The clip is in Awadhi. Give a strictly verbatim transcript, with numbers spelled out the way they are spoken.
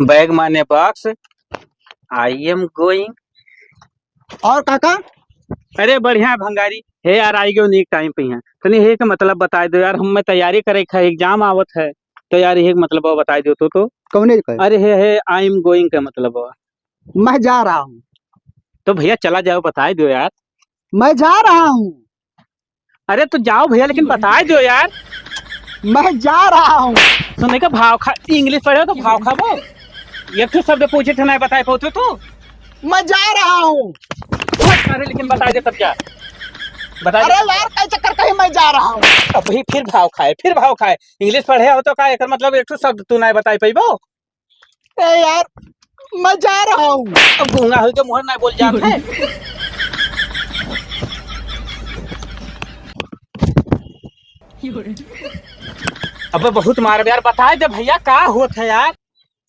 Bag माने box। I am going। और काका? अरे बढ़िया भंगारी। हे यार, आई गयो नीक time पे यहाँ। तनी हे के मतलब बताइ दो यार, हमें तैयारी करे का है, exam आवत है। तो यार, हे के मतलब बताइ दो तो, तो। कौने के? अरे हे, हे, I am going का मतलब। मैं जा रहा हूँ। तो भैया चला जाओ, बताइ दो यार। मैं जा रहा हूँ। अरे तो जाओ भैया, लेकिन बताइ दो यार। मैं जा रहा हूँ। सुने का भाव खा, English पढ़े हो तो भाव खाबो। एक ठो शब्द पूछे थे, नहीं बताइ पाते तू। मैं जा रहा हूँ। अरे लेकिन बताइ दे तब क्या? बताइ दे अरे तब क्या? यार, कई चक्कर कहीं मैं जा रहा हूँ। अभी फिर भाव खाए, फिर भाव खाए। English पढ़े हो तो का एकर मतलब एक ठो शब्द तू नहीं बताइ पाइबो? ए यार, मैं जा रहा हूँ। अब गूंगा होके मुहर नहीं बोल जात है। अबे बहुत मारब यार, बताइ दे भैया का होत है यार।